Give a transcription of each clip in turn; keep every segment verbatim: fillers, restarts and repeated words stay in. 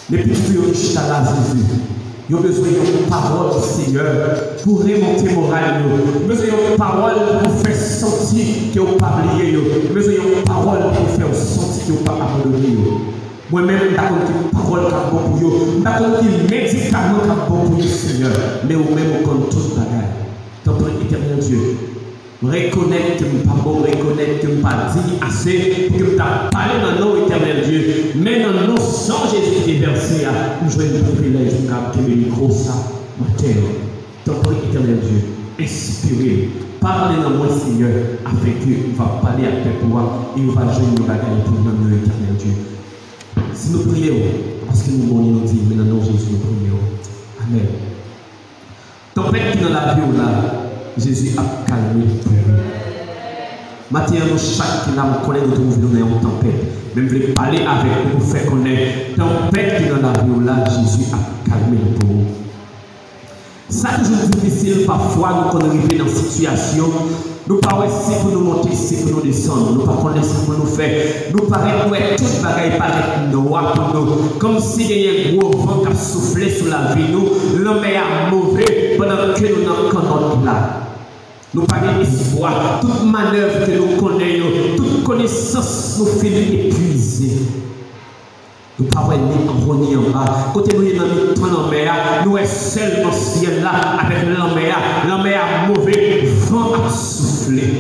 Men pitit ou yo ki chita la, Jezi, yo bezwen yon pawòl, Senyè, pou remonte moral yo. Yo bezwen yon pawòl pou fè santi ke w pa bliye yo. Yo bezwen yon pawòl pou fè w santi ke w pa abandone yo. Mwen menm, m pa konn ki pawòl k ap bon pou yo. M pa konn ki medikaman k ap bon pou yo, Senyè. Men ou menm, ou konn tout bagay. Tanpri, Etènèl Dye, rekonèt ke m pa bon, rekonèt ke m pa diy ase pou ke m ta pale nan non w, Etènèl Dye. Men nan non san Jezi ki te vèse a, m jwenn privilèj pou m kapab kenbe mikwo sa nan tè w. Tanpri, Etènèl Dye, enspire m. Pale nan mwen, Senyè, afenke m va pale ak pèp ou a, e yo va jwenn yon bagay pou nanm yo, Etènèl Dye. Si nou priye w, paske nou bon, nou di, men nan non Jezi nou priye w. Amèn. Tanpèt ki nan lavi w la, Jezi ap kalme pou ou. Maten an, nou chak ki la, m konnen nou twouve nou nan yon tanpèt. Men m vle pale avèk nou pou fè konnen tanpèt ki nan lavi w la, Jezi ap kalme l pou ou. Sa toujou difisil, pafwa nou konn rive nan sitiyasyon, nou pa wè si pou nou monte, si pou nou desann, nou pa konnen sa pou nou fè. Nou parèt wè tout bagay parèt nwa pou nou, kòmsi genyen gwo van k ap soufle sou lavi nou, lanmè a move pandan ke nou nan kannòt la. Nou pa gen espwa, tout manèv ke nou konnen yo, tout konesans nou fin epwize. Nou pa wè ni anwo ni anba. Kote nou ye nan mitan lanmè a, nou wè sèlman syèl la avèk lanmè a. Lanmè a move, van ap soufle.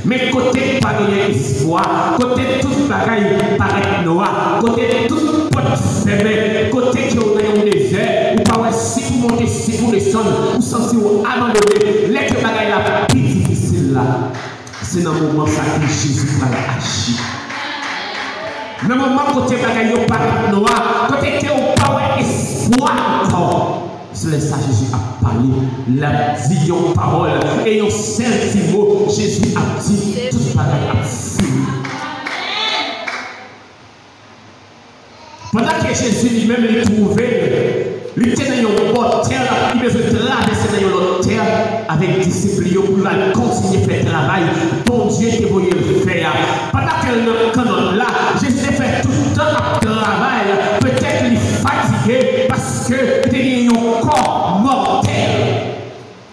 Men kote k pa genyen espwa, kote tout bagay parèt nwa, kote tout pòt fèmen, kote ke w nan yon dezè, ou pa wè si pou monte, si pou desann, ou santi w abandone, lè ke bagay la pi difisil la. Se nan moman sa ke Jezi pral aji. Nan moman kote bagay yo parèt nwa, kote ke w pa wè espwa ankò, se lè sa Jezi ap pale, l ap di yon pawòl, e yon sèl ti mo, Jezi ap di, tout bagay ap fini. Pandan ke Jezi li menm li twouve l, li te nan yon bò tè, li bezwen travèse nan yon lòt tè avèk disip li yo pou l al kontinye fè travay Bondye te voye l fè a. Pandan ke l nan kannòt la, Jezi te fè tout tan ap travay, petèt li fatige paske li te gen yon kò mòtèl.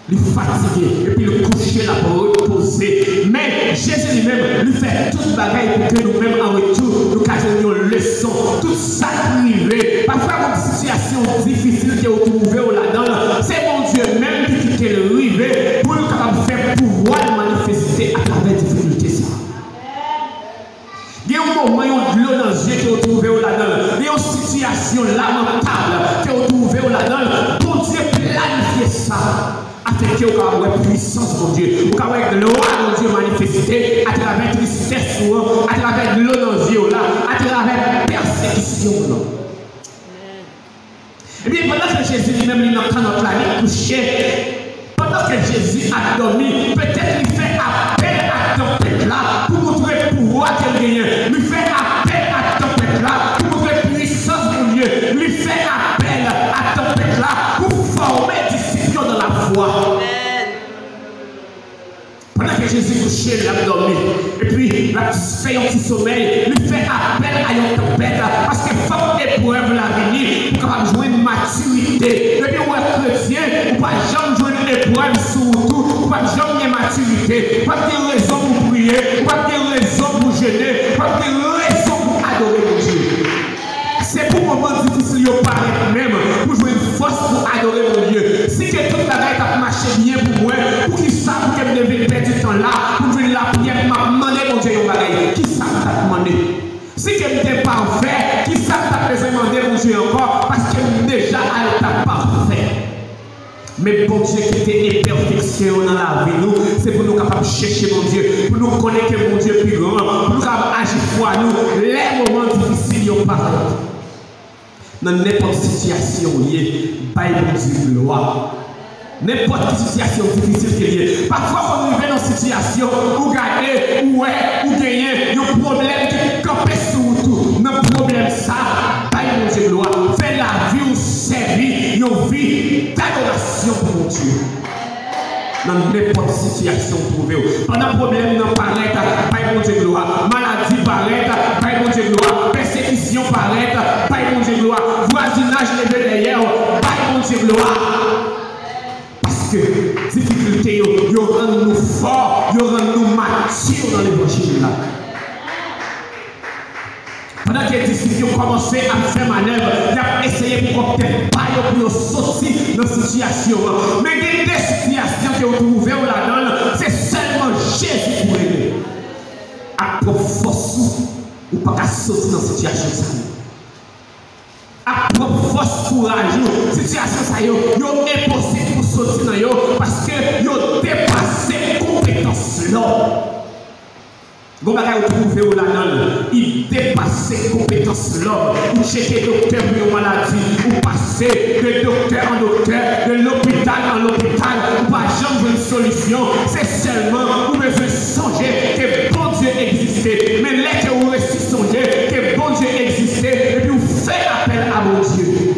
Li fatige, epi li kouche, l ap repoze. Men, Jezi li menm, li fè tout bagay pou ke nou menm, an retou, nou ka jwenn yon leson. Tout sa k rive, pafwa, yon sitiyasyon difisil ke w twouve w ladan l, se Bondye menm ki kite l rive pou l kapab fè pouvwa l manifeste atravè difikilte sa a. Gen yon moman, yon dlo nan zye ke w twouve w ladan l. Gen yon sitiyasyon lamantab ke w twouve w ladan l. Bondye planifye sa afenke w ka wè pwisans Bondye. Ou ka wè glwa Bondye manifeste atravè tristès ou an, atravè dlo nan zye w la, atravè pèsekisyon w lan. Ebyen, pandan ke Jezi li menm li nan kannòt la, li kouche, pandan ke Jezi ap dòmi, petèt li fè apèl a tanpèt la pou montre pouvwa ke l genyen. Li fè apèl a tanpèt la pou montre pwisans Bondye. Li fè apèl a tanpèt la pou fòme disip yo nan lafwa. Pandan ke Jezi kouche, l ap dòmi, epi l ap fè yon ti somèy, li fè apèl a yon tanpèt, paske fòk eprèv la vini pou kapab jwenn matirite. Depi w wè kretyen, ou pa janm jwenn eprèv sou wout ou, ou p ap janm gen matirite, ou p ap gen rezon pou priye, ou p ap gen rezon pou jene, ou p ap gen rezon pou adore Bondye. Se pou moman difisil yo parèt menm, pou jwenn fòs pou adore Bondye. Si ke tout bagay t ap mache byen pou mwen, poukisa pou ke m te vin pèdi tan la, pou m vin lapriyè, pou m ap mande Bondye yon bagay? Kisa m t ap mande? Si ke m te pafè, kisa m t ap bezwen mande Bondye ankò? Paske m deja al ta pafè. Men Bondye kite enpèfeksyon yo nan lavi nou, se pou nou kapab chèche Bondye, pou nou konnen ke Bondye pi gran, pou nou kapab aji fwa nou lè moman difisil yo parèt. Nan nenpòt sitiyasyon w ye, bay Bondye glwa. Nenpòt ki sitiyasyon difisil ke l ye. Pafwa, w konn rive nan sitiyasyon, ou gade, ou wè, ou genyen yon pwoblèm ki kanpe sou wout ou. Nan pwoblèm sa, bay Bondye glwa. Fè lavi w sèvi yon vi dadorasyon pou Bondye. Nan nenpòt sitiyasyon w twouve w. Pandan pwoblèm nan parèt, bay Bondye glwa. Maladi parèt, bay Bondye glwa. Pèsekisyon parèt, bay Bondye glwa. Vwazinaj glwa. Paske difikilte yo, yo rann nou fò, yo rann nou mati nan levanjil la. Pandan ke disip yo kòmanse ap fè manèv, y ap eseye pou kòk tèt pa yo pou yo soti nan sitiyasyon an. Men gen de sitiyasyon ke w twouve w ladan l, se sèlman Jezi pou rele. Ak pwòp fòs ou, ou pa ka soti nan sitiyasyon sa yo. Ak pwòp fòs kouraj ou, sitiyasyon sa yo, yo enposib pou soti nan yo, paske yo depase konpetans lòm. Gon bagay ou twouve w ladan l, li depase konpetans lòm. Ou tcheke doktè pou yon maladi, ou pase de doktè an doktè, de lopital an lopital, ou pa janm jwenn solisyon. Se sèlman ou bezwen sonje ke Bondye egziste. Men lè ke ou resi sonje ke Bondye egziste, epi ou fè apèl a Bondye,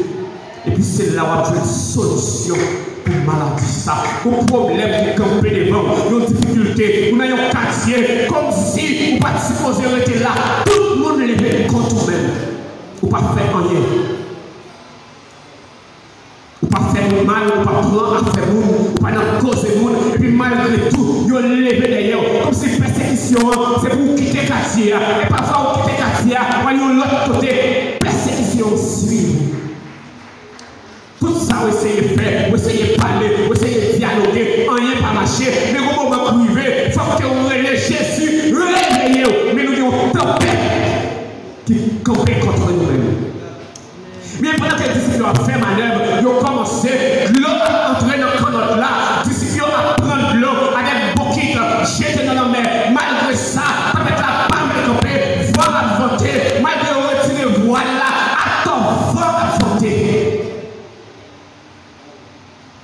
epi se la w ap jwenn solisyon pou maladi sa. Yon pwoblèm ki kanpe devan w, yon difikilte, ou nan yon katye, kòmsi ou pa t sipoze rete la. Tout moun leve kont ou menm. Ou pa fè anyen. Ou pa fè moun mal, ou pa pran afè moun, ou pa nan koze moun, epi malgre tou, yo leve dèyè w. Kòmsi pèsekisyon an, se pou w kite katye a. E pafwa ou kite katye a, w al yon lòt kote, pèsekisyon an swiv ou. Tout sa w eseye fè, w eseye pale, w eseye dyaloge, anyen pa mache. Men gon moman k rive, fòk ke w rele Jezi, reveye w. Men nou gen yon tanpèt ki kanpe kont nou menm. Men pandan ke disip yo ap fè manèv, yo kòmanse, dlo ap antre nan kannòt la, disip yo ap pran dlo avèk bokit, jete nan lanmè. Malgre sa, tanpèt la pa vle kanpe, van ap vante. Malgre yo retire vwal la, atò van ap vante.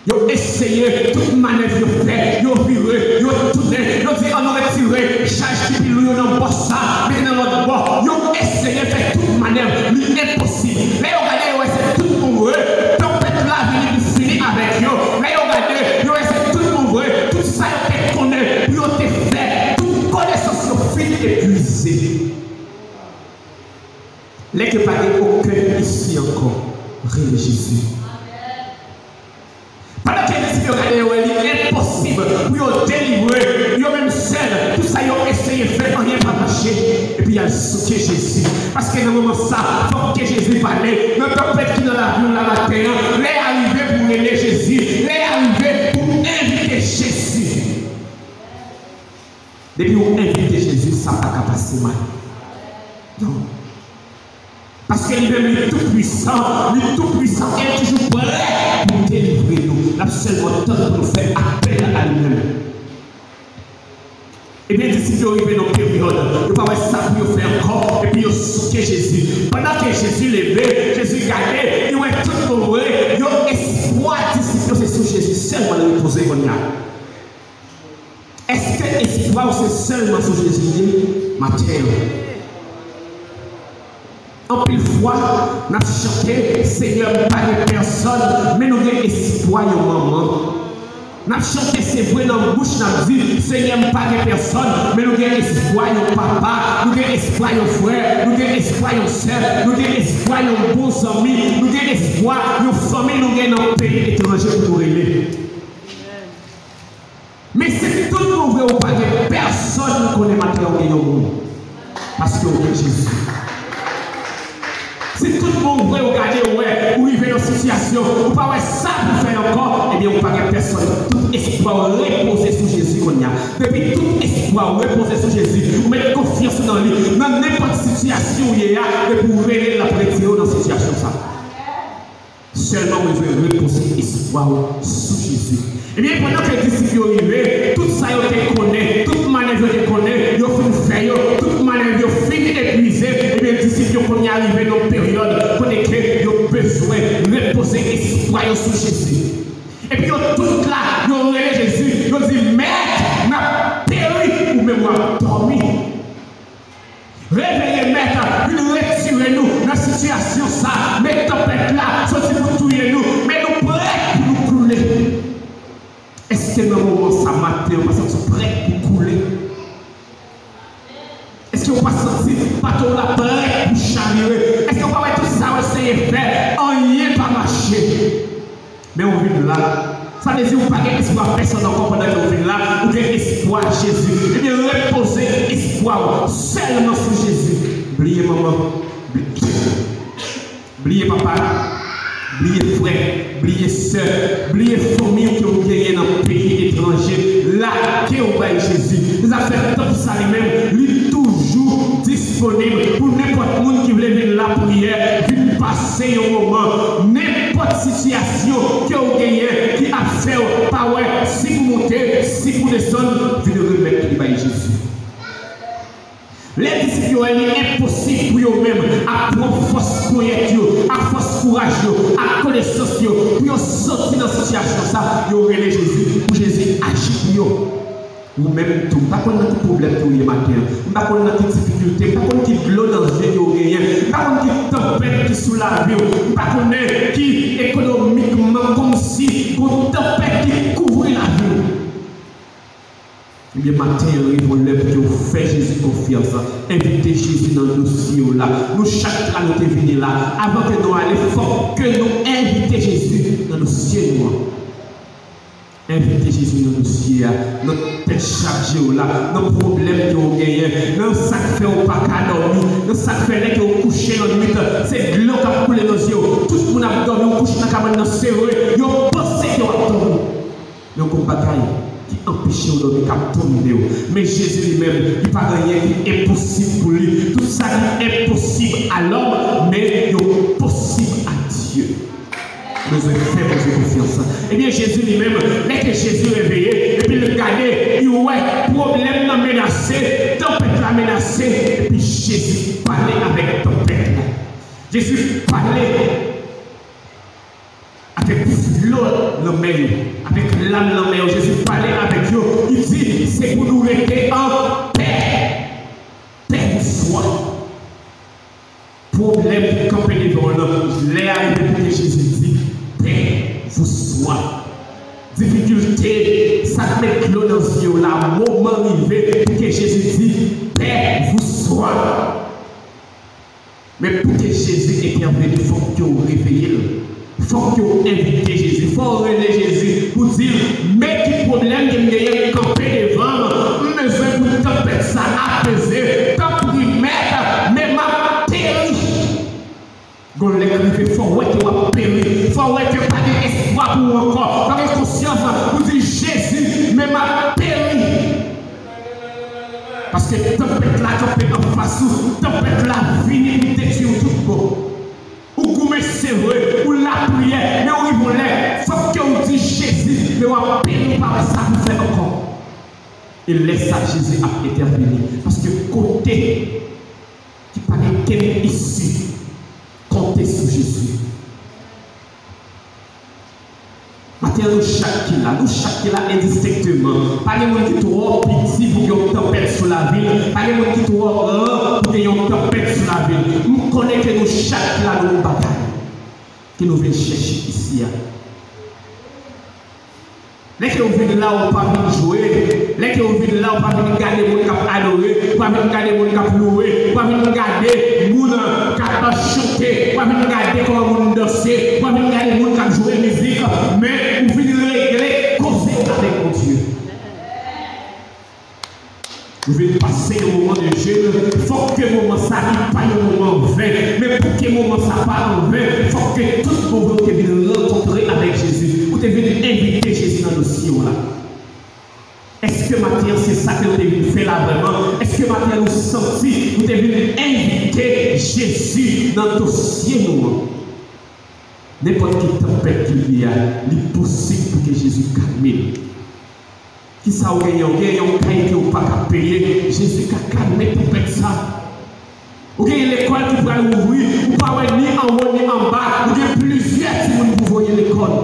Yo eseye tout manèv yo fè, yo vire, yo tounen, yo di, "Ann nou retire chaj ki pi lou yo nan bò sa, mete nan lòt bò." Yo eseye fè tout manèv, li enposib. Lè yo gade, yo wè se tout bon vre, tanpèt la vini pou fini avèk yo. Lè yo gade, yo wè se tout bon vre, tout sa yo te konnen pou yo te fè, tout konesans yo fin epuize. Lè ke pa gen okenn isi ankò, rele Jezi. Pandan ke disip yo gade, yo wè li enposib pou yo delivre yo menm sèl. Tout sa yo eseye fè, anyen pa mache. Epi y al souke Jezi. Paske nan moman sa, fòk ke Jezi pale. Nan tanpèt ki nan lavi w la maten an, lè a rive pou w rele Jezi. Lè a rive pou w envite Jezi. Depi w envite Jezi, sa pa ka pase mal. Non. Paske li menm, li tou pwisan, li tou pwisan e li toujou prè pou delivre nou. L ap sèlman tann pou nou fè apèl a li menm. Ebyen, disip yo rive nan peryòd, yo pa wè sa pou yo fè ankò, epi yo souke Jezi. Pandan ke Jezi leve, Jezi gade, li wè tout bon vre, yo espwa disip yo se sou Jezi sèlman l repoze kounye a. Èske espwa w se sèlman sou Jezi li ye maten an? Anpil fwa, n ap chante, Senyè, m pa gen pèsòn, men nou gen espwa yon manman. N ap chante, se vre, nan bouch n ap di, Senyè, m pa gen pèsòn, men nou gen espwa yon papa, nou gen espwa yon frè, nou gen espwa yon sè, nou gen espwa yon bon zanmi, nou gen espwa yon fanmi nou gen nan peyi etranje pou nou rele. Men si tout bon vre ou pa gen pèsòn, m konnen maten an ou gen yon moun. Paske ou gen Jezi. Si tout bon vre ou gade, ou wè, ou rive nan sitiyasyon, ou pa wè sa pou fè ankò, ebyen ou pa gen pèsòn. Tout espwa w repoze sou Jezi kounye a. Depi tout espwa w repoze sou Jezi, ou met konfyans ou nan li, nan nenpòt sitiyasyon ou ye a, depi ou rele l, l ap retire w nan sitiyasyon sa. Sèlman ou bezwen repoze espwa w sou Jezi. Ebyen, pandan ke disip yo rive, tout sa yo te konnen, tout manèv yo te konnen, yo fin fè yo, tout manèv yo fin epuize, ebyen, disip yo kounye a rive nan peryòd kote ke yo bezwen repoze espwa yo sou Jezi. Epi yo tout la, yo rele Jezi, yo di, Mèt, n ap peri, ou menm w ap dòmi. Reveye, Mèt, vin retire nou nan sitiyasyon sa. Men tanpèt la soti pou touye nou, men nou prèt pou nou koule. Èske nan moman sa maten an, w pa santi w prèt pou koule? Èske w pa santi bato w la prèt pou chavire? Èske w pa wè tout sa w eseye fè, anyen pa mache? Men la. Sa vle di ou pa gen espwa pèsonn ankò pandan ke ou vin la, ou gen espwa Jezi. Ebyen, repoze espwa w sèlman sou Jezi. Bliye manman, bliye papa, bliye frè, bliye sè, bliye fanmi w ke w genyen nan peyi etranje, lage w bay Jezi. Se sa k fè tanp sa li menm, li toujou disponib pou nenpòt moun ki vle vin lapriyè, vin pase yon moman. Nenpòt sitiyasyon ke w genyen ki ap fè w pa wè si pou monte, si pou desann, vin remèt li bay Jezi. Lè disip yo wè li enposib pou yo menm, ak pwòp fòs ponyèt yo, ak fòs kouraj yo, ak konesans yo, pou yo soti nan sitiyasyon sa, yo rele Jezi, pou Jezi aji pou yo. Ou menm tou, m pa konn nan ki pwoblèm ke w ye maten an, m pa konn nan ki difikilte, m pa konn ki dlo nan zye ke w genyen, m pa konn ki tanpèt ki sou lavi w, m pa konnen ki ekonomikman kòmsi gon tanpèt ki kouvri lavi w. Ebyen, maten an rive yon lè pou ke w fè Jezi konfyans, envite Jezi nan dosye w la. Nou chak la nou te vini la, avan ke nou ale, fòk ke nou envite Jezi nan dosye nou an. Envite Jezi nan dosye a, nan tèt chaje w la, nan pwoblèm ke w genyen, nan sa k fè w pa ka dòmi, nan sa k fè lè ke w kouche lannwit, se dlo k ap koule nan zye w. Tout moun ap dòmi, w kouche nan kabann nan, se vre, yo panse ke w ap dòmi. Men yon gwoup bagay ki anpeche w dòmi k ap domine w. Men Jezi li menm, li pa gen anyen ki enposib pou li. Tout sa ki enposib a lòm, men yo posib a Dye. Ou bezwen fè Bondye konfyans. Ebyen, Jezi li menm, lè ke Jezi reveye, epi l gade, li wè pwoblèm nan menase, tanpèt la menase, epi Jezi pale avèk tanpèt la. Jezi pale avèk dlo lanmè yo, avèk lam lanmè yo. Jezi pale avèk yo, li di, se pou nou rete an pè. Pè vouswa. Pwoblèm ki kanpe devan w lan, lè a rive pou ke Jezi di, pè vouswa. Difikilte, sa k met dlo nan zye w la, moman rive pou ke Jezi di, pè vouswa. Men pou ke Jezi entèveni, fòk ke w reveye l. Fòk ke w envite Jezi. Fò w rele Jezi pou di l, men ki pwoblèm ke m genyen k kanpe devan m. M bezwen pou tanpèt sa apeze. Tanpri, Mèt, men m ap peri. Gon lè k rive, fò w wè ke w ap peri. Fò w wè ke pa gen espwa pou ou ankò. Fò w gen konsyans pou di, Jezi, men m ap peri. Paske tanpèt la kanpe anfas ou, tanpèt la vini pou detwi w tout bon. Ou goumen, se vre, ou lapriyè, men ou rive yon lè, fòk ke ou di, Jezi, men w ap peri, ou pa wè sa pou fè ankò. E lè sa, Jezi ap entèveni. Paske kote ki pa gen kenn isi, konte sou Jezi. Maten an, nou chak ki la, nou chak ki la endistenkteman. Pa gen moun ki twò piti pou gen yon tanpèt sou lavi l. Pa gen moun ki twò gran pou gen yon tanpèt sou lavi l. M konnen ke nou chak ki la, nou gon bagay ke nou vin chèche isi a. Lè ke w vin la, ou pa vin jwe. Lè ke w vin la, ou pa vin gade moun k ap adore, ou pa vin gade moun k ap louwe, ou pa vin gade moun k ap chante, ou pa vin gade kòman moun danse, ou pa vin gade moun k ap jwe mizik, men ou vin regle koze avèk Bondye. Nou vin pase yon moman de jèn, fòk ke moman sa ki pa yon moman anven, men pou ke moman sa pa anven, fòk ke tout move ou te vin rankontre avèk Jezi, ou te vin envite Jezi nan dosye w la. Èske maten an se sa ke nou te vin fè la vrèman? Èske maten an nou santi nou te vin envite Jezi nan dosye nou an? Nenpòt ki tanpèt ki li ye a, li posib pou ke Jezi kalme l. Kisa w genyen? W genyen yon kay ke w pa ka peye, Jezi ka kalme tanpèt sa. W genyen lekòl ki pral ouvri, ou pa wè ni anwo ni anba, ou gen plizyè timoun pou voye lekòl.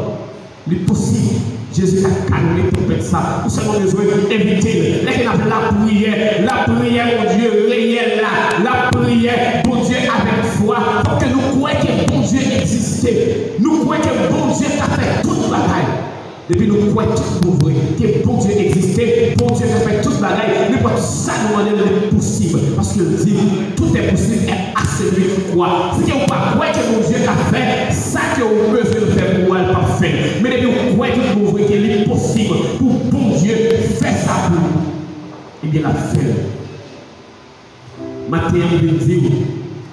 Li posib. Jezi ka kalme tanpèt sa. Ou sèlman bezwen envite l. Lè ke n ap lapriyè, lapriyè Bondye reyèl la, lapriyè Bondye avèk fwa, fòk ke nou kwè ke Bondye egziste. Nou kwè ke Bondye ka fè tout bagay. Depi nou kwè tout bon vre ke Bondye egziste, Bondye ka fè tout bagay, nenpòt sa nou mande l, li posib. Paske l di, tout est possible à celui qui croit. Si ke ou pa kwè ke Bondye ka fè sa ke ou bezwen l fè pou ou a, l p ap fè l. Men depi ou Ebyen, l ap fè l. Maten an, m vin di w,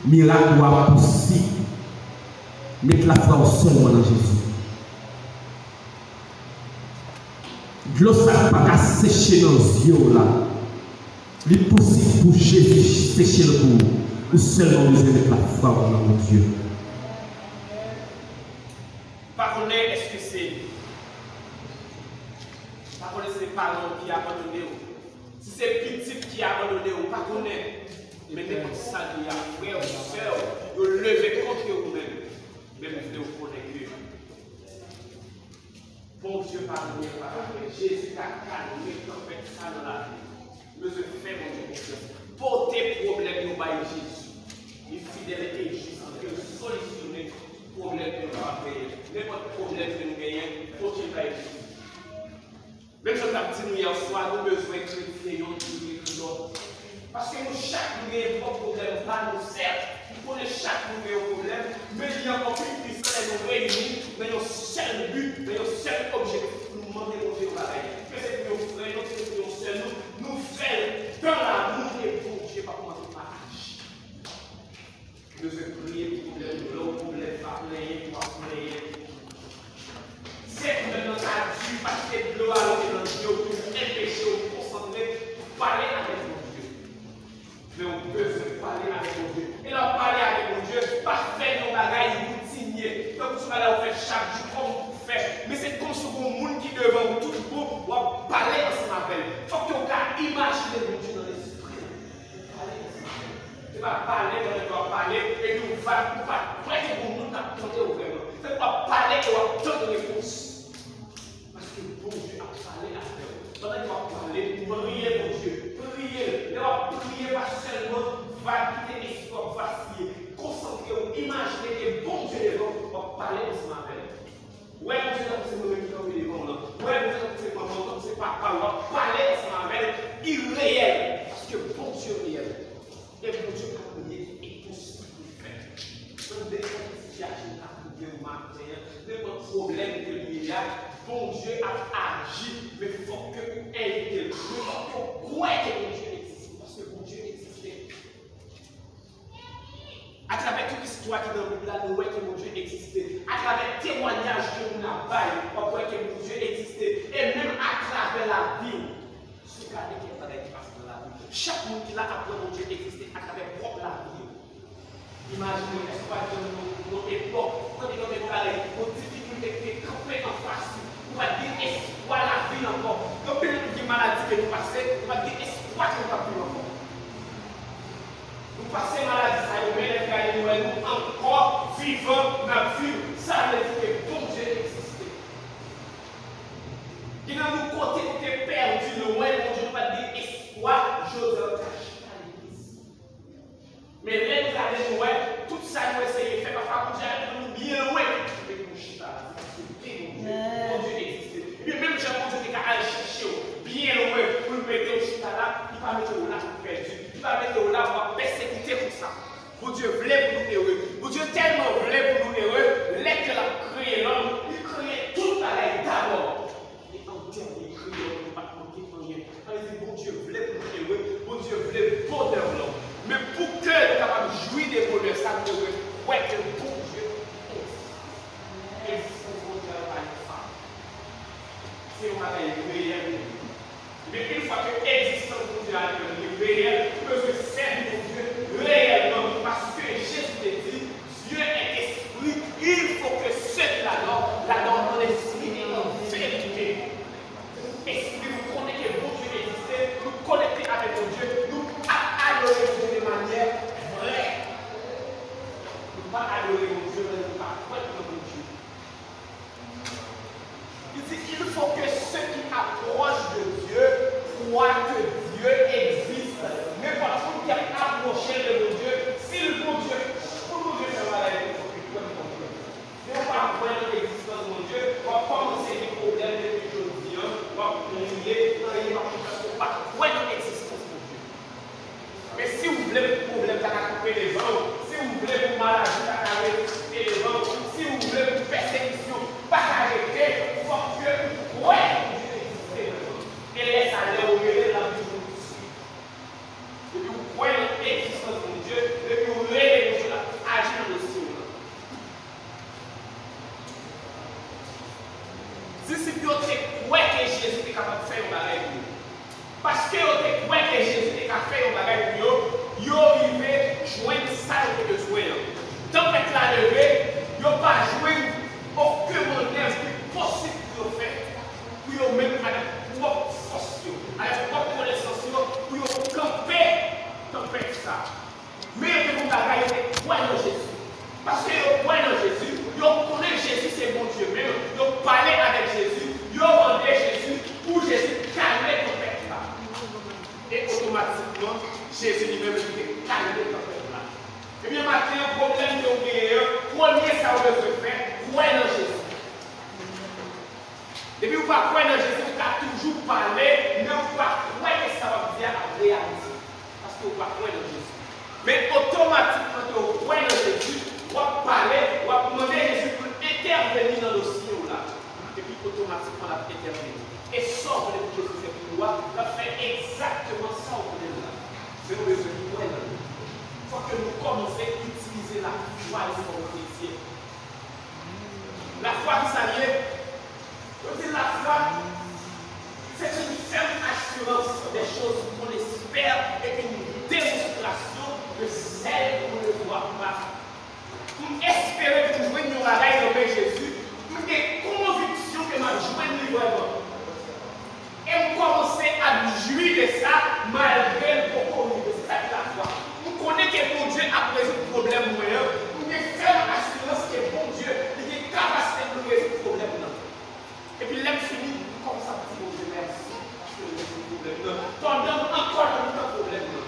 mirak ou a posib. Met lafwa w sèlman nan Jezi. Dlo sa k pa ka seche nan zye w la, li posib pou Jezi seche l pou ou. Ou sèlman bezwen met lafwa w nan Bondye. Pa konnen èske se, pa konnen se paran w ki abandone w. Si se pitit ki abandone w, pa konnen. Men nenpòt sa l ye a, frè w, sè w, yo leve kont ou menm. Men m vle w konnen ke Bondye pa mouri, pa ka fè. Jezi ka kalme tanpèt sa nan lavi w. Ou bezwen fè Bondye konfyans. Pote pwoblèm yo bay Jezi. Li fidèl e jis pou ke l solisyone pwoblèm ke nou kapab genyen. Nenpòt pwoblèm ke nou genyen, pote l bay Jezi. Menm jan m t ap di nou yè swa, nou bezwen kretyen youn pou yo ede lòt. Paske nou chak nou gen pwòp pwoblèm pa nou, sèt. M konnen chak nou gen yon pwoblèm, men li ankò pi pwisan lè nou reyini nan yon sèl bi, nan yon sèl objektif pou nou mande Bondye yon bagay. Ke se pou yon frè nou, ke se pou yon sè nou, nou fè l dans l'amour e Bondye p ap manke pa aji. Ou bezwen priye pou pwoblèm ou. Lè w pwoblèm, pa plenyen, w ap plenyen. Se pwoblèm nan ka di, paske dlo a rete nan zye w pou enpeche w konsantre pou pale avèk Bondye. Men ou bezwen pale avèk Bondye. E lè w ap pale avèk Bondye, pa fè yon bagay woutinye. Tankou se yon bagay ou fè chak jou, kòm ou fè. Men se kòmsi w gen yon moun ki devan w tout bon, w ap pale ansanm avè l. Fòk ke w ka imajine Bondye nan lespri w. Pale ansanm avè l. Se pa pale pandan ke w ap pale, epi w va, ou pa kwè ke gen moun k ap tande w vrèman. Se w ap pale e w ap tann repons. Paske Bondye ap pale avè w. Pandan ke w ap pale, priye Bondye. Priye l. Lè w ap priye, pa sèlman va kite espri w ap vasiye. Konsantre w, imajine ke Bondye devan w, w ap pale ansanm avè l. Wè Bondye tankou se mwen menm ki kanpe devan w lan. Wè Bondye tankou se manman w, tankou se papa w, w ap pale ansanm avè l, li reyèl. Paske Bondye reyèl. E Bondye ka konnen ki enposib pou l fè. Nan nenpòt sitiyasyon k ap rive w maten an, nenpòt pwoblèm ke l ye a, Bondye ap aji, men fòk ke ou envite l. Men fòk ke w kwè ke Bondye egziste, paske Bondye egziste. Atravè tout istwa ki nan Bib la, nou wè ke Bondye egziste. Atravè temwayaj ke moun ap bay, w ap wè ke Bondye egziste. E menm atravè lavi w, si w gade kèk bagay ki pase nan lavi w, chak moun ki la ap wè Bondye egziste atravè pwòp lavi yo. Imajine w, èske w pa t janm nan yon epòk kote gen yon bagay, yon difikilte ki te kanpe anfas ou, ou pa t gen espwa lavi ankò. Gen anpil moun gen maladi ke nou pase, ou pa t gen espwa ke nou p ap viv ankò. Nou pase maladi sa yo, men lè n gade, nou wè nou ankò vivan, n ap viv. Sa vle di ke Bondye egziste. Gen nan nou kote nou te pèdi, nou wè Bondye, nou pa t gen espwa, jodi a nou ka chita legliz. Men lè nou gade, nou wè tout sa nou eseye fè, pafwa Bondye al pran nou byen lwen, epi nou chita la, se paske gen Bondye. Bondye egziste. Ebyen, menm jan Bondye te ka al chèche w byen lwen pou l mete w chita la, li pa mete w la pou w pèdi. Li pa mete w la pou w ap pèsekite konsa. Bondye vle pou nou ere. Bondye tèlman vle pou nou ere, lè ke l ap kreye lòm, li kreye tout bagay dabò. E an dènye, li kreye lòm, li pa t manke anyen. Sa vle di, Bondye vle pou nou ere, Bondye vle bonè w lan. Men pou ke nou kapab jwi de bonè sa, nou bezwen kwè ke Bondye egziste. Egzistans Bondye a pa yon fab. Se yon bagay reyèl. Men yon fwa ke egzistans Bondye a li menm li reyèl, nou bezwen sèvi Bondye reyèlman, paske Jezi te di, Dieu est esprit, il faut que ceux qui l'adorent, l'adorent en esprit et en vérité. Espri, nou konnen ke Bondye egziste, nou konekte avèk Bondye, nou ap adore Bondye de manyè vrè. Nou pa adore Bondye lè nou pa kwè nan Bondye. Li di, il faut que ceux qui approchent de Dieu croient que Dieu existe. Nenpòt moun ki ap apwoche de Bondye, si l Bondye, pou Bondye fè bagay, li fòk li kwè nan Bondye. Si w pa kwè nan egzistans Bondye, w ap kòmanse gen pwoblèm depi jodi a, w ap kriye, anyen p ap fèt paske w pa kwè nan egzistans Bondye. Men si w vle pou pwoblèm ta ka koupe devan w, si w vle pou maladi ta ka rete devan w, si w vle pou pèsekisyon pa ka rete, fòk ke ou kwè Bondye egziste vrèman. E lè sa, lè w rele l, l ap vin pou w. Kwè nan egzistans Bondye, epi w rele Bondye, l ap aji nan dosye w lan. Disip yo te kwè ke Jezi te kapab fè yon bagay pou yo. Paske yo te kwè ke Jezi te ka fè yon bagay pou yo, yo rive jwenn sa yo te bezwen an. Tanpèt la leve, yo pa jwenn okenn mannèv ki posib pou yo fè, pou yo menm avèk pwòp fòs yo, avèk pwòp konesans yo, pou yo kanpe tanpèt sa. Men yo te gon bagay, yo te kwè nan Jezi. Paske yo kwè nan Jezi, yo konnen Jezi se Bondye menm, yo pale avèk Jezi, yo mande Jezi pou Jezi kalme tanpèt la. E otomatikman, Jezi li menm li te kalme tanpèt la. Ebyen, maten an, pwoblèm ke w genyen an, premye sa w bezwen fè, kwè nan Jezi. Depi w pa kwè nan Jezi, ou ka toujou pale, men ou pa kwè ke sa w ap di a ap reyalize. Paske ou pa kwè nan Jezi. Men otomatikman ke w kwè nan Jezi, w ap pale, w ap mande Jezi pou l entèveni nan dosye w la. Epi otomatikman l ap entèveni. E sa w vle pou Jezi fè pou ou a, l ap fè egzakteman sa w vle l la. Men ou bezwen kwè nan li. Fòk ke nou kòmanse itilize lafwa li fò nou kretyen. Lafwa ki sa l ye? Yo di lafwa, c'est une ferme assurance des choses qu'on espère et une démonstration de celles qu'on ne voit pas. M espere pou m jwenn yon bagay nan men Jezi, m gen konviksyon ke m ap jwenn li vrèman. E m kòmanse ap jwi de sa, malgre l poko rive. Se sa ki lafwa. M konnen ke Bondye ap rezoud pwoblèm mwen an. M gen fèm asirans ke Bondye, li gen kapasite pou l rezoud pwoblèm nan. Epi lè m fini, m kòmanse ap di Bondye mèsi, paske l rezoud pwoblèm nan. Pandan m ankò nan mitan pwoblèm nan.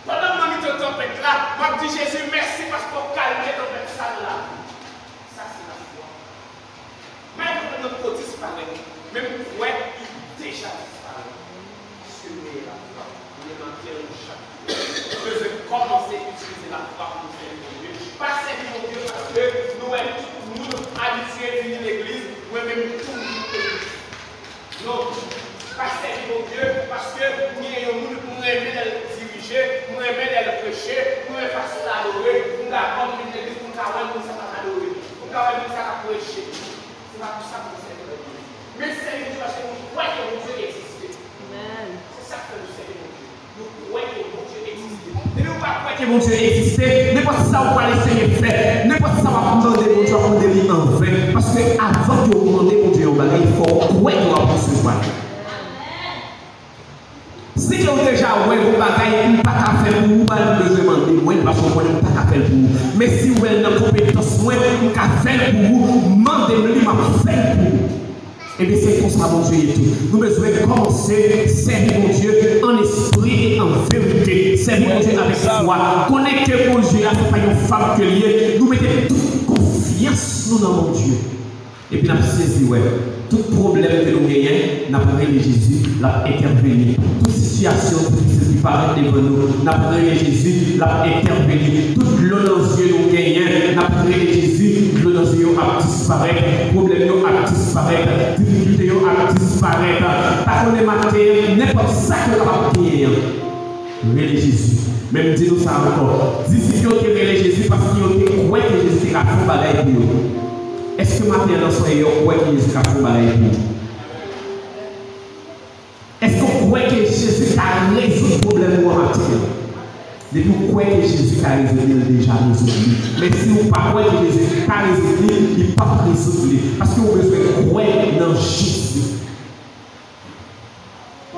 Pandan m nan mitan tanpèt la, m ap di Jezi mèsi paske w kalme tanpèt sa nan lavi m. Sa se lafwa. Malgre pwoblèm nan poko disparèt, men m kwè li deja disparèt. Paske nou gen lafwa. Kounye a maten an, nou chak, nou bezwen kòmanse itilize lafwa pou nou sèvi Bondye. Pa sèvi Bondye paske nou wè tout moun abitye vini legliz, mwen menm tou m vin legliz. Non, pa sèvi Bondye paske m gen yon moun m renmen lè l dirije, m renmen lè l preche, m renmen fason l adore, m dakò m vin legliz pou m ka wè moun sa k ap adore, pou m ka wè moun sa k ap preche. Se pa pou sa pou nou sèvi Bondye. Men sèvi Bondye paske nou kwè ke Bondye egziste. Amèn. Se sa k fè nou sèvi Bondye. Nou kwè ke Bondye egziste. Depi w pa kwè ke Bondye egziste, nenpòt sa w pral eseye fè, nenpòt sa w ap mande Bondye, w ap mande li anven. Paske avan ke w mande Bondye yon bagay, fò w kwè ke w ap resevwa l. Si ke w deja wè yon bagay m pa ka fè pou ou, pa menm bezwen mande mwen l, paske w konnen m pa ka fè l pou ou. Men si w wè l nan konpetans mwen, m ka fè l pou ou, mande m li, m ap fè l pou ou. Ebyen, se konsa Bondye ye tou. Nou bezwen kòmanse sèvi Bondye an espri e an verite. Sèvi Bondye avèk fwa. Konnen ke Bondye a, se pa yon fab ke l ye. Nou mete tout konfyans nou nan Bondye. Epi n ap sezi wè, tout pwoblèm ke nou genyen, n ap rele Jezi, l ap entèveni. Tout sitiyasyon difisil ki parèt devan nou, n ap rele Jezi, l ap entèveni. Tout dlo nan zye nou genyen, n ap rele Jezi, dlo nan zye yo ap disparèt, pwoblèm yo ap disparèt, difikilte yo ap disparèt. Pa konnen maten an, nenpòt sa ke w kapab genyen an. Rele Jezi. Men m di nou sa ankò. Disip yo te rele Jezi paske yo te kwè ke Jezi te ka fè yon bagay pou yo. Èske maten an nan sòmèy ou kwè ke Jezi ka fè yon bagay pou ou? Èske w kwè ke Jezi ka rezoud pwoblèm ou an maten an? Depi w kwè ke Jezi ka rezoud li, l deja rezoud li. Men si w pa kwè ke Jezi ka rezoud li, li p ap rezoud li. Paske w bezwen kwè nan Jezi.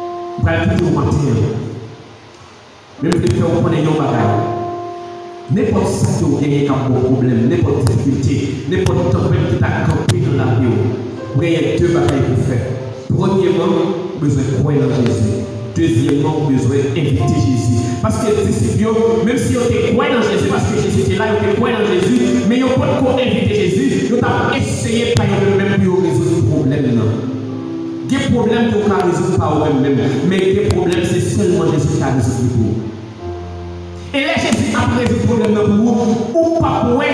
M pral kite w maten an. Men m vle fè w konnen yon bagay. Nenpòt sa ke w genyen k ap ba w pwoblèm, nenpòt difikilte, nenpòt tanpèt ki ta kanpe nan lavi w, ou genyen de bagay pou w fè. Premyèman, ou bezwen kwè nan Jezi. Dezyèmman, ou bezwen envite Jezi. Paske disip yo, menm si yo te kwè nan Jezi, paske Jezi te la, yo te kwè nan Jezi, men yo potko envite Jezi, yo t ap eseye pa yo menm menm pou yo rezoud pwoblèm nan. Gen pwoblèm ke w ka rezoud pa ou menm menm, men gen pwoblèm se sèlman Jezi ki ka rezoud li pou ou. E lè Jezi ap rezoud pwoblèm nan pou ou, ou p ap wè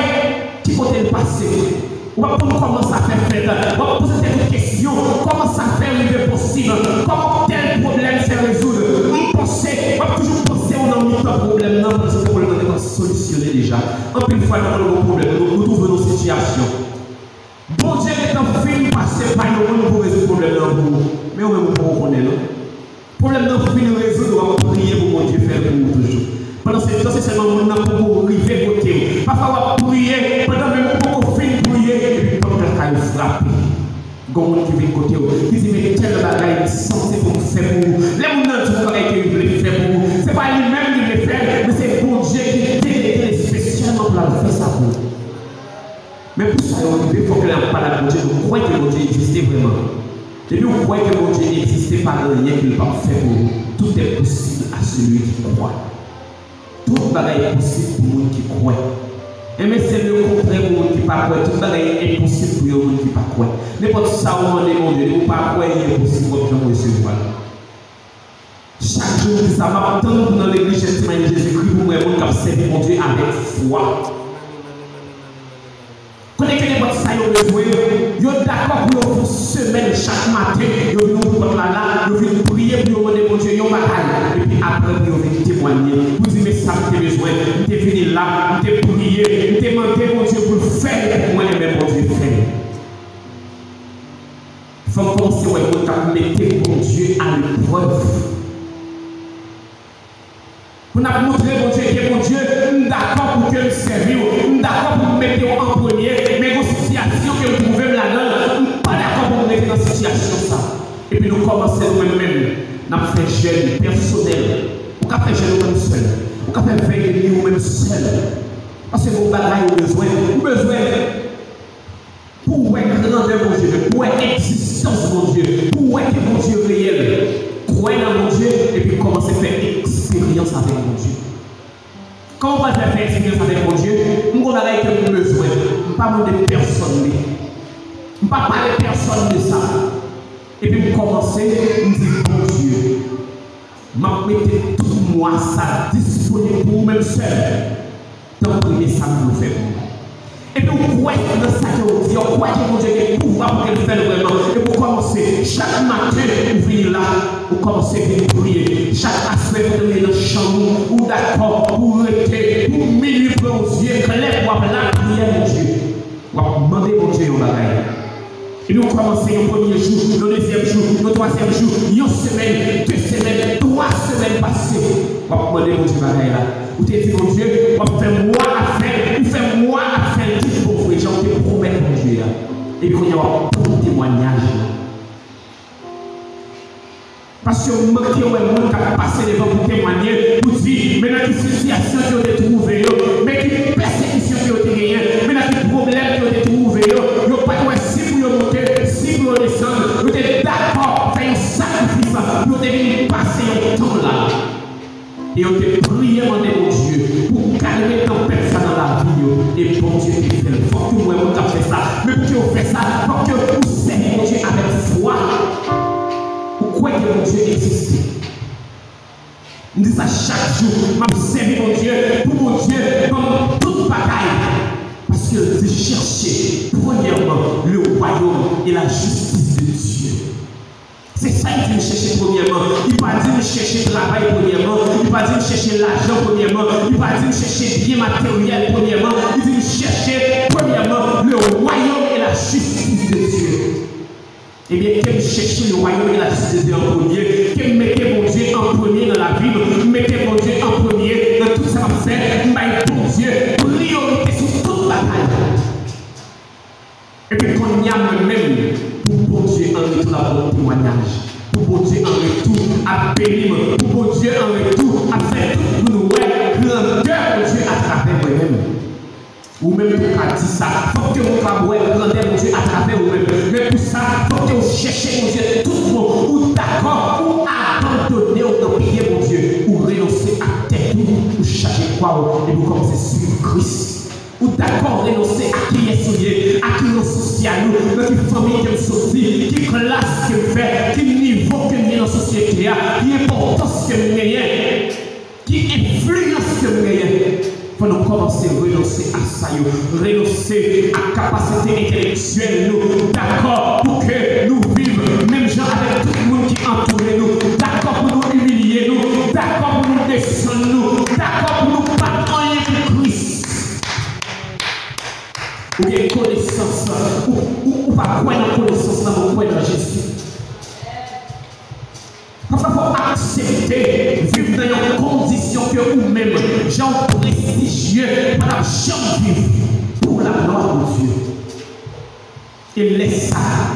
ki kote l pase. W ap konn kòman sa fè fèt. W ap poze tèt ou kesyon, kòman sa fè rive posib? Kòman tèl pwoblèm fè rezoud? M panse, w ap toujou panse w nan lontan pwoblèm nan, pandan se tan pwoblèm nan gentan solisyone deja. Anpil fwa, lè nou gen yon pwoblèm, nou, nou twouve nan yon sitiyasyon. Bondye gentan fin pase pa yon moun pou rezoud pwoblèm nan pou ou. Men ou menm ou poko konnen, non. Pwoblèm nan fin rezoud, w ap priye pou Bondye fè l pou ou toujou. Pandan se tan, se sèlman moun nan poko rive kote w. Pafwa, w ap priye, pandan menm ou poko fin priye, epi pòt lakay ou frape. Gon moun ki vin kote w, ki di, "Men tèl bagay m santi pou m fè pou ou." Lè moun nan di w bagay ke li vle fè pou ou, se pa li menm li vle fè l, men se Bondye ki delege l espesyalman pou l al fè sa pou ou. Men pou sa yo rive, fòk lè n ap pale ak Bondye, nou kwè ke Bondye egziste vrèman. Depi w kwè ke Bondye egziste, pa gen anyen ke l p ap fè pou ou. Tout est possible à celui qui croit. Tout bagay posib pou moun ki kwè. Enben, se lekontrè pou moun ki pa kwè. Tout bagay enposib pou yon moun ki pa kwè. Nenpòt sa ou mande Bondye, depi ou pa kwè, li enposib, w ap janm resevwa l. Chak jou m di sa, m ap tann pou nan legliz Jestimani Jezikri pou m wè moun k ap sèvi Bondye avèk fwa. Kote ke nenpòt sa yo bezwen, yo dakò pou yo fè yon semèn chak maten, yo vin ouvri pòt la la, yo vin priye pou yo mande Bondye yon bagay, epi apre pou yo vin temwanye, pou di, "Men sa m te bezwen, m te vini la, m te priye, m te mande Bondye pou l fè l pou mwen, enben Bondye fè l." Fò n kòmanse wè moun k ap mete Bondye aleprèv. Pou n ap montre Bondye ke, "Bondye, m dakò pou ke m sèvi w, m dakò pou m mete w an premye, men gon sitiyasyon ke m twouve m ladan l, m pa dakò pou m rete nan sitiyasyon sa." Epi nou kòmanse nou menm menm, n ap fè jèn pèsonèl. Ou ka fè jèn ou menm sèl. Ou ka fè vèy de nwi ou menm sèl. Paske gon bagay ou bezwen. Ou bezwen Pou w wè grandè Bondye, pou w wè egzistans Bondye, pou w wè ke Bondye reyèl, kwè nan Bondye, epi kòmanse fè eksperyans avèk Bondye. Kòman w pral fè, fè eksperyans avèk Bondye? M gon bagay ke m bezwen. M pa mande pèsonn li. M pa pale pèsonn de sa. Epi m kòmanse, m di, "Bondye, m ap mete tout mwa sa disponib pou ou menm sèl." Tanpri, men sa m vle w fè pou mwen. Epi w kwè nan sa ke w di a, w kwè ke Bondye gen pouvwa pou ke l fè l vrèman. Epi w kòmanse, chak maten, ou vini la, ou kòmanse vin priye. Chak aswè, pandan w nan chanm ou, ou dakò pou w rete, pou minui pran, w zye klè, pou w ap lapriyè Bondye. W ap mande Bondye yon bagay. Epi w kòmanse yon premye jou, yon dezyèm jou, yon twazyèm jou, yon semèn, de semèn, twa semèn pase. W ap mande Bondye bagay la. Ou te di Bondye, w ap fè mwa ap fè, ou fè mwa ap fè l tout bon vre, jan w te pwomèt Bondye a. Epi kounye a w ap tann temwayaj la. Paske w manke wè moun k ap pase devan pou temwanye, pou di, men nan ki sitiyasyon ke yo te twouve yo, men ki pèsekisyon ke yo te genyen, men nan ki pwoblèm ke yo te twouve yo, yo pa t wè si pou yo monte, si pou yo desann, yo te dakò fè yon sakrifis pou yo te vin pase yon tan la. E yo te priye mande Bondye pou kalme tanpèt sa nan lavi yo, e Bondye te fè l. Fòk ke w wè moun k ap fè sa. Men pou ke w fè sa, fòk ke ou sèvi Bondye avèk fwa. Ou kwè ke Bondye egziste. M di sa chak jou, m ap sèvi Bondye pou Bondye ban m tout bagay. Paske l di, cherchez premièrement le royaume et la justice de Dieu. Se sa li di m chèche premyèman. Li pa di m chèche travay premyèman. Li pa di m chèche lajan premyèman. Li pa di m chèche byen materyèl premyèman. Li di m chèche premyèman le royaume et la justice de Dieu. Ebyen, ke m chèche le royaume et la justice de Dieu an premye. Ke m mete Bondye an premye nan lavi m. M mete Bondye an premye nan tout sa m ap fè. M bay Bondye priyorite sou tout bagay. Epi kounye a mwen menm, pou Bondye an retou ap ban m temwayaj, pou Bondye an retou ap beni m, pou Bondye an retou ap fè tout moun wè grandè Bondye atravè mwen menm. Ou menm tou ka di sa, fòk ke moun ka wè grandè Bondye atravè ou menm. Men pou sa, fòk ke w chèche Bondye tout bon, ou dakò, ou abandone w nan pye Bondye, ou renonse ak tèt ou, ou chaje kwa w, epi w kòmanse swiv Kris. Ou dakò renonse a kiyès ou ye, a ki rans sosyal ou, nan ki fanmi ke m soti, ki klas ke m fè, ki nivo ke m ye nan sosyete a, ki enpòtans ke m genyen, ki enfliyans ke m genyen. Fò nou kòmanse renonse a sa yo, renonse a kapasite entèlektyèl nou, dakò pou ke nou viv menm jan avèk tout moun ki antoure nou, dakò pou nou imilye nou, dakò pou nou desann nou, Ou gen konesans, ou, ou, ou pa kwè nan konesans lan, men ou kwè nan Jezi. Pafwa fò w aksepte viv nan yon kondisyon ke ou menm, jan w prestijye, ou pa t ap janm viv pou laglwa Bondye. E lè sa a,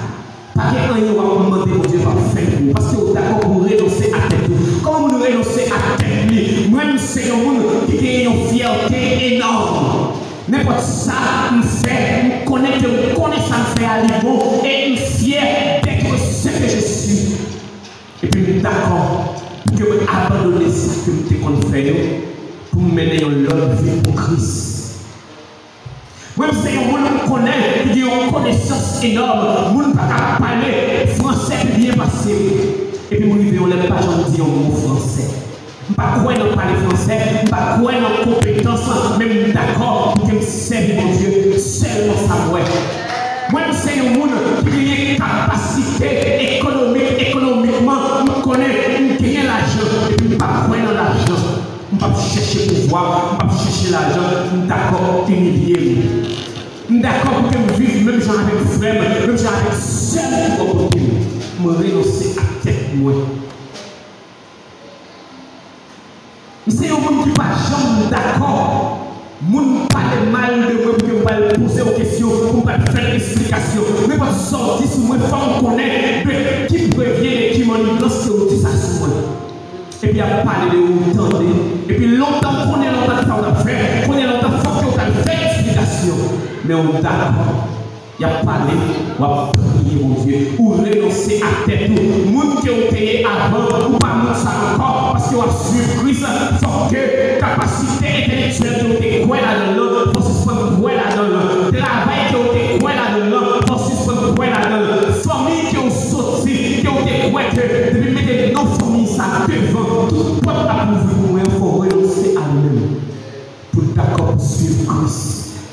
pa gen anyen w ap mande Bondye p ap fè pou ou, paske w dakò pou w renonse a tèt ou. Kòman moun renonse a tèt li? Mwen, m se yon moun ki gen yon fyète enòm. Nenpòt sa m fè, m konnen ke m konnen sa m fè a li bon, e m fyè d'être ce que je suis. Epi m dakò pou ke mwen abandone sa ke m te konn fè yo, pou m mennen yon lòt vi pou Kris. Mwen, m se yon moun m konnen ki gen yon konesans enòm. Moun pa ka pale fransè pi byen pase m. Epi m rive yon lè m pa janm di yon mo fransè. M pa kwè nan pale fransè, m pa kwè nan konpetans, men m dakò pou ke m sèvi Bondye. Sèlman sa m wè. Mwen, m se yon moun ki genyen kapasite ekonomik, ekonomikman, m konnen m genyen lajan, epi m pa kwè nan lajan. M p ap chèche pouvwa, m p ap chèche lajan, m dakò imilye m. M dakò pou ke m viv menm jan avèk frè m, menm jan avèk sè m ki bò kote m. M renonse ak tèt mwen. M se yon moun ki pa janm dakò moun pale mal de mwen pou ke m pral poze yon kesyon, pou m pral fè yon esplikasyon. Nenpòt sa w di sou mwen, fò m konnen de qui provient, de qui manipulans ke w di sa sou mwen. Epi y ap pale de ou, ou tande. Epi lontan, konnen lontan ki sa w t ap fè, konnen lontan fòk ke w t al fè esplikasyon. Men ou dakò. Y ap pale, w ap priye Bondye. Ou renonse ak tèt ou. Moun ke w te ye avan, ou pa moun sa ankò, paske w ap swiv Kris. Fòk ke kapasite entèlektyèl ke w te kwè ladan l lan, fò w sispann kwè ladan l lan. Travay ke w te kwè ladan l lan, fò w sispann kwè ladan l. Fanmi ke w soti, ke w te kwè ke depi m mete non fanmi sa devan, tout pòt ap louvri pou mwen, fò w renonse a li menm pou w dakò pou swiv Kris.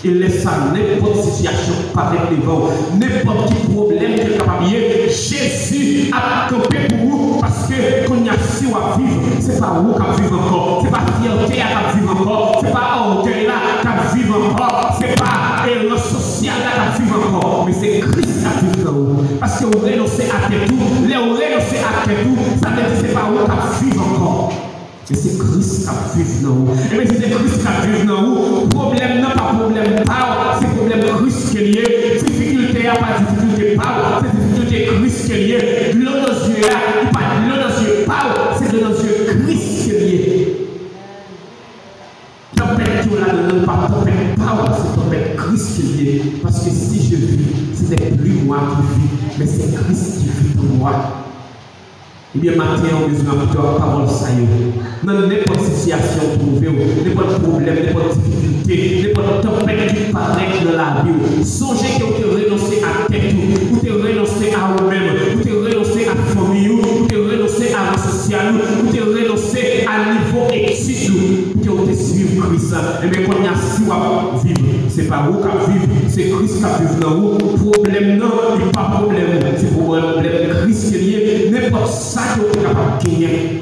E lè sa, nenpòt sitiyasyon k parèt devan w, nenpòt ki pwoblèm ke l kapab ye, Jezi ap kanpe pou ou, paske kounye a, si w ap viv, se pa ou k ap viv ankò, se pa fyète a k ap viv ankò, se pa ògèy la k ap viv ankò, se pa, e, rans sosyal la k ap viv ankò, men se Kris k ap viv nan ou, paske w renonse a tèt ou. Lè w renonse a tèt ou, sa vle di se pa ou k ap viv ankò. Men se Kris k ap viv nan ou. Ebyen, si se Kris k ap viv nan ou, pwoblèm nan pa pwoblèm pa w, se pwoblèm Kris ke l ye. Difikilte a pa difikilte pa w, se difikilte Kris ke l ye. Dlo nan zye a, li pa dlo nan zye pa w, se dlo nan zye Kris ke l ye. Tanpèt ke w ladan nan, li pa tanpèt pa w, se tanpèt Kris ke l ye. Paske si je vis, ce n'est plus moi qui vis, mais c'est Christ qui vit en moi. Ebyen, maten an, ou bezwen ap pito ak pawòl sa yo. Nan nenpòt sitiyasyon ou twouve w, nenpòt pwoblèm, nenpòt difikilte, nenpòt tanpèt ki parèt nan lavi w, sonje ke ou te renonse ak tèt ou, ou te renonse a ou menm, ou te renonse ak fanmi w, ou te renonse a ran sosyal ou, ou te renonse a nivo etid ou, pou ke ou te swiv Kris. Ebyen, kounye a, si w ap viv, se pa ou k ap viv, se Kris k ap viv nan ou. Pwoblèm nan, li pa pwoblèm ou, se pwoblèm Kris ke l ye. Nenpòt sa ke w te kapab genyen,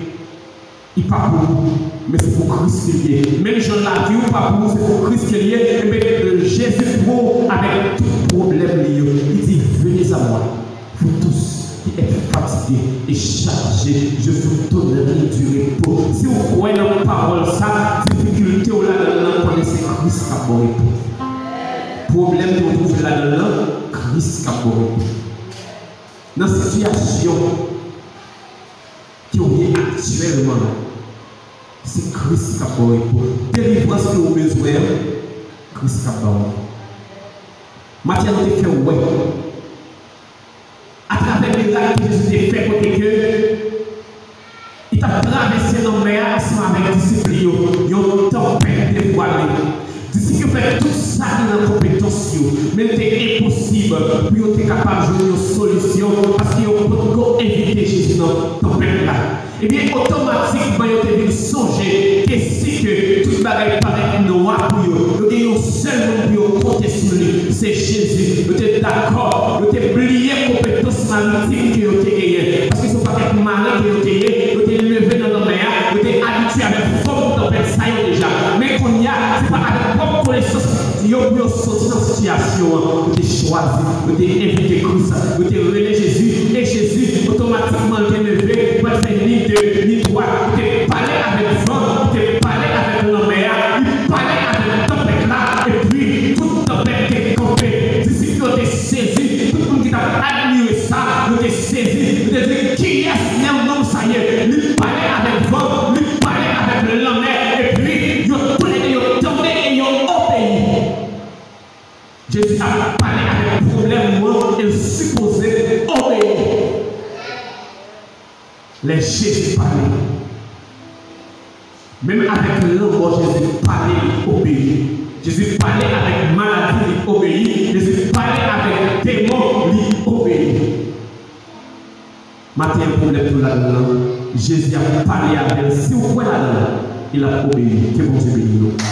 li pa pou ou, men se pou Kris ke l ye. Menm jan lavi w pa pou ou, se pou Kris ke l ye. Ebyen, Jezi pran w avèk tout pwoblèm li yo. Li di, venez à moi, vous tous qui êtes fatigués et chargés, je vous donnerai du repos. Si w kwè nan pawòl sa, difikilte w ladan nan, konnen se Kris k ap ba w repo. Pwoblèm ke w twouve ladan nan, Kris k ap ba w repo. Nan sitiyasyon ke w ye aktyèlman, se Kris k ap ba w repo. Delivrans ke w bezwen an, Kris k ap ba w. Maten an, nou te fè w wè atravè mirak ke Jezi te fè kote ke li t ap travèse lanmè a ansanm avèk disip li yo, yon tanpèt devwale. Disip yo fè tout sa ki nan konpetans yo, men li te enposib pou yo te kapab jwenn yon solisyon paske yo potko envite Jezi nan tanpèt la. Ebyen, otomatikman, yo te vin sonje ke si ke tout bagay parèt nwa pou yo, yo gen yon sèl moun pou yo konte sou li, se Jezi. Yo te dakò, yo te bliye konpetans maritim ke yo te genyen. Paske se yon pakèt maren ke yo te ye, yo te leve nan lanmè a, yo te abitye avèk fòm tanpèt sa yo deja. Men kounye a, se pa avèk pwòp konesans yo pou yo soti nan sitiyasyon an, yo te chwazi, yo te envite Kris, yo te rele Jezi, e Jezi, otomatikman, li te leve, li pa t fè ni de, ni twa, li te pale avèk van, li te pale avèk lanmè a, li pale avèk tanpèt la, epi tout tanpèt te kanpe. Disip yo te sezi, tout moun ki t ap admire sa, yo te sezi, yo te di, "Kiyès nonm sa ye? Li pale avèk van, li pale avèk lanmè, epi yo toulède yo tande e yo obeyi." Jezi ap pale avèk pwoblèm ou an, e l sipoze obeyi. Lè Jezi pale, menm avèk lanmò, Jezi pale, li obeyi. Jezi pale avèk maladi, li obeyi. Jezi pale avèk demon, li obeyi. Maten an, pwoblèm tou ladan l lan, Jezi ap pale avè l. Si w kwè ladan l, e l ap obeyi. Ke Bondye beni nou.